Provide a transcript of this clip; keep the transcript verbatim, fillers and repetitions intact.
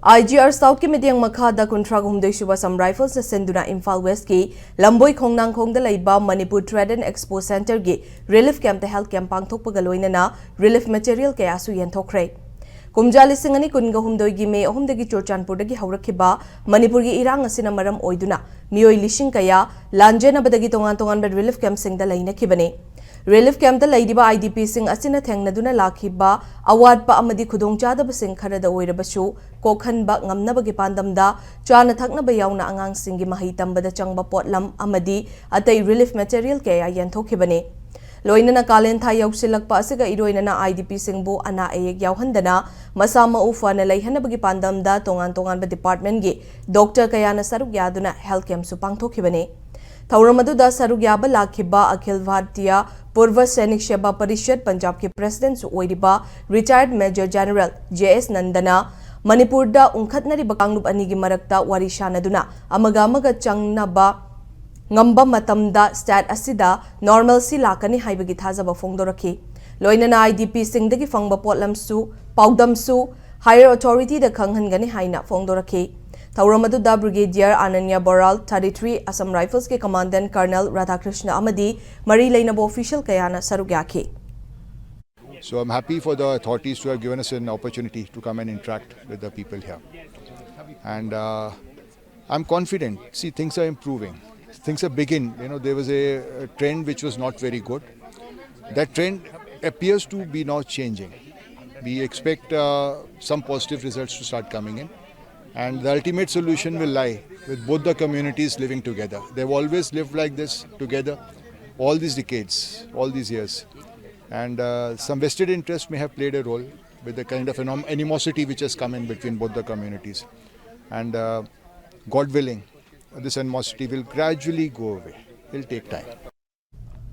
ꯑꯥꯏ G R ꯁꯥꯎꯠꯀꯤ ꯃꯤꯠꯌꯦꯡ ꯃꯈꯥꯗ ꯀꯨꯟꯊ꯭ꯔꯥ ꯍꯨꯝꯗꯣꯏ ꯁꯨꯕ ꯑꯁꯥꯝ ꯔꯥꯏꯐꯜꯁꯅ ꯁꯤꯟꯗꯨꯅ ꯏꯝꯐꯥꯜ ꯋꯦꯁꯀꯤ ꯂꯝꯕꯣꯏ ꯈꯣꯡꯅꯥꯡꯈꯣꯡꯗ ꯂꯩꯕ ꯃꯅꯤꯄꯨꯔ ꯇ꯭ꯔꯦꯗ ꯑꯦꯟ ꯑꯦꯛꯁꯄꯣ ꯁꯦꯟꯇꯔꯒꯤ ꯔꯤꯂꯤꯐ ꯀꯦꯝꯞꯇ ꯍꯦꯜꯊ ꯀꯦꯝꯞ ꯄꯥꯡꯊꯣꯛꯄꯒ ꯂꯣꯏꯅꯅ ꯔꯤꯂꯤꯐ ꯃꯦꯇꯔꯤꯌꯦꯜ ꯀꯌꯥꯁꯨ ꯌꯦꯟꯊꯣꯛꯈ꯭ꯔꯦ꯫ ꯀꯨꯝꯖꯥ ꯂꯤꯁꯤꯡ ꯑꯅꯤ ꯀꯨꯟꯒ ꯍꯨꯝꯗꯣꯏꯒꯤ ꯃꯦ ꯑꯍꯨꯝꯗꯒꯤ ꯆꯨꯔꯆꯥꯟꯄꯨꯔꯗꯒꯤ ꯍꯧꯔꯛꯈꯤꯕ ꯃꯅꯤꯄꯨꯔꯒꯤ ꯏꯔꯥꯡ ꯑꯁꯤꯅ ꯃꯔꯝ ꯑꯣꯏꯗꯨꯅ ꯃꯤꯑꯣꯏ ꯂꯤꯁꯤꯡ ꯀꯌꯥ ꯂꯥꯟꯖꯦꯟꯅꯕꯗꯒꯤ ꯇꯣꯉꯥꯟ ꯇꯣꯉꯥꯟꯕ ꯔꯤꯂꯤꯐ ꯀꯦꯝꯞꯁꯤꯡꯗ ꯂꯩꯅꯈꯤꯕꯅꯤ꯫ ꯔꯤꯂꯤꯐ ꯀꯦꯝꯞꯇ ꯂꯩꯔꯤꯕ ꯑꯥꯏ ꯗꯤ ꯄꯤꯁꯤꯡ ꯑꯁꯤꯅ ꯊꯦꯡꯅꯗꯨꯅ ꯂꯥꯛꯈꯤꯕ ꯑꯋꯥꯠꯄ ꯑꯃꯗꯤ ꯈꯨꯗꯣꯡꯆꯥꯗꯕꯁꯤꯡ ꯈꯔꯗ ꯑꯣꯏꯔꯕꯁꯨ, ꯀꯣꯛꯍꯟꯕ ꯉꯝꯅꯕꯒꯤ ꯄꯥꯟꯗꯝꯗ ꯆꯥꯅ ꯊꯛꯅꯕ ꯌꯥꯎꯅ ꯑꯉꯥꯡꯁꯤꯡꯒꯤ ꯃꯍꯩ ꯇꯝꯕꯗ ꯆꯪꯕ ꯄꯣꯠꯂꯝ ꯑꯃꯗꯤ ꯑꯇꯩ ꯔꯤꯂꯤꯐ ꯃꯦꯇꯔꯤꯌꯦꯜ ꯀꯌꯥ ꯌꯦꯟꯊꯣꯛꯈꯤꯕꯅꯤ꯫ ꯂꯣꯏꯅꯅ ꯀꯥꯂꯦꯟ ꯊꯥ ꯌꯧꯁꯤꯜꯂꯛꯄ ꯑꯁꯤꯒ ꯏꯔꯣꯏꯅꯅ ꯑꯥꯏ ꯗꯤ ꯄꯤꯁꯤꯡꯕꯨ ꯑꯅꯥ ꯑꯌꯦꯛ ꯌꯥꯎꯍꯟꯗꯅ ꯃꯁꯥ ꯃꯎ ꯐꯅ ꯂꯩꯍꯟꯅꯕꯒꯤ ꯄꯥꯟꯗꯝꯗ ꯇꯣꯉꯥꯟ ꯇꯣꯉꯥꯟꯕ ꯗꯤꯄꯥꯔꯠꯃꯦꯟꯒꯤ ꯗꯣꯛꯇꯔ ꯀꯌꯥꯅ ꯁꯔꯨꯛ ꯌꯥꯗꯨꯅ ꯍꯦꯜꯊ ꯀꯦꯝꯞꯁꯨ ꯄꯥꯡꯊꯣꯛꯈꯤꯕꯅꯤ꯫ ꯊꯧꯔꯝ ꯑꯗꯨꯗ ꯁꯔꯨꯛ ꯌꯥꯕ ꯂꯥꯛꯈꯤꯕ ꯑꯈꯤꯜ ꯚꯥꯔꯇꯤꯌꯥ ꯄꯨꯔꯚ ꯁꯩꯅꯤꯛ ꯁꯦꯕꯥ ꯄꯔꯤꯁꯠ ꯄꯟꯖꯥꯕꯀꯤ ꯄ꯭ꯔꯦꯁꯤꯗꯦꯟꯠꯁꯨ ꯑꯣꯏꯔꯤꯕ ꯔꯤꯇꯥꯌꯔꯗ ꯃꯦꯖꯔ ꯖꯦꯅꯔꯦꯜ ꯖꯦ ꯑꯦꯁ ꯅꯟꯗꯅ ꯃꯅꯤꯄꯨꯔꯗ ꯎꯪꯈꯠꯅꯔꯤꯕ ꯀꯥꯡꯂꯨꯞ ꯑꯅꯤꯒꯤ ꯃꯔꯛꯇ ꯋꯥꯔꯤ ꯁꯥꯅꯗꯨꯅ ꯑꯃꯒ ꯑꯃꯒ ꯆꯪꯅꯕ ꯉꯝꯕ ꯃꯇꯝꯗ ꯁ꯭ꯇꯦꯠ ꯑꯁꯤꯗ ꯅꯣꯔꯃꯦꯜꯁꯤ ꯂꯥꯛꯀꯅꯤ ꯍꯥꯏꯕꯒꯤ ꯊꯥꯖꯕ ꯐꯣꯡꯗꯣꯔꯛꯈꯤ꯫ ꯂꯣꯏꯅꯅ ꯑꯥꯏ ꯗꯤ ꯄꯤꯁꯤꯡꯗꯒꯤ ꯐꯪꯕ ꯄꯣꯠꯂꯝꯁꯨ, ꯄꯥꯎꯗꯝꯁꯨ ꯍꯥꯌꯔ ꯑꯣꯊꯣꯔꯤꯇꯤꯗ ꯈꯪꯍꯟꯒꯅꯤ ꯍꯥꯏꯅ ꯐꯣꯡꯗꯣꯔꯛꯈꯤ꯫ ꯊꯧꯔꯝ ꯑꯗꯨꯗ ꯕ꯭ꯔꯤꯒꯦꯗꯤꯌꯔ ꯑꯥꯅꯟꯌ ꯕꯣꯔꯥꯜ, thirty three Assam ꯔꯥꯏꯐꯜꯁꯀꯤ ꯀꯃꯥꯟꯗꯦꯟꯠ colonel Radhakrishna ꯑꯃꯗꯤ ꯃꯔꯤ ꯂꯩꯅꯕ ꯑꯣꯐꯤꯁꯤꯌꯦꯜ ꯀꯌꯥꯅ ꯁꯔꯨꯛ ꯌꯥꯈꯤ꯫ So I'm happy for the authorities to have given us an opportunity to come and interact with the people here. And uh, I'm confident. See, things are improving. Things have begun. You know, there was a, a trend which was not very good. That trend appears to be now changing. We expect uh, some positive results to start coming in. And the ultimate solution will lie with both the communities living together. They've always lived like this together, all these decades, all these years. And uh, some vested interest may have played a role with the kind of anom- animosity which has come in between both the communities. And uh, God willing, this animosity will gradually go away. It'll take time.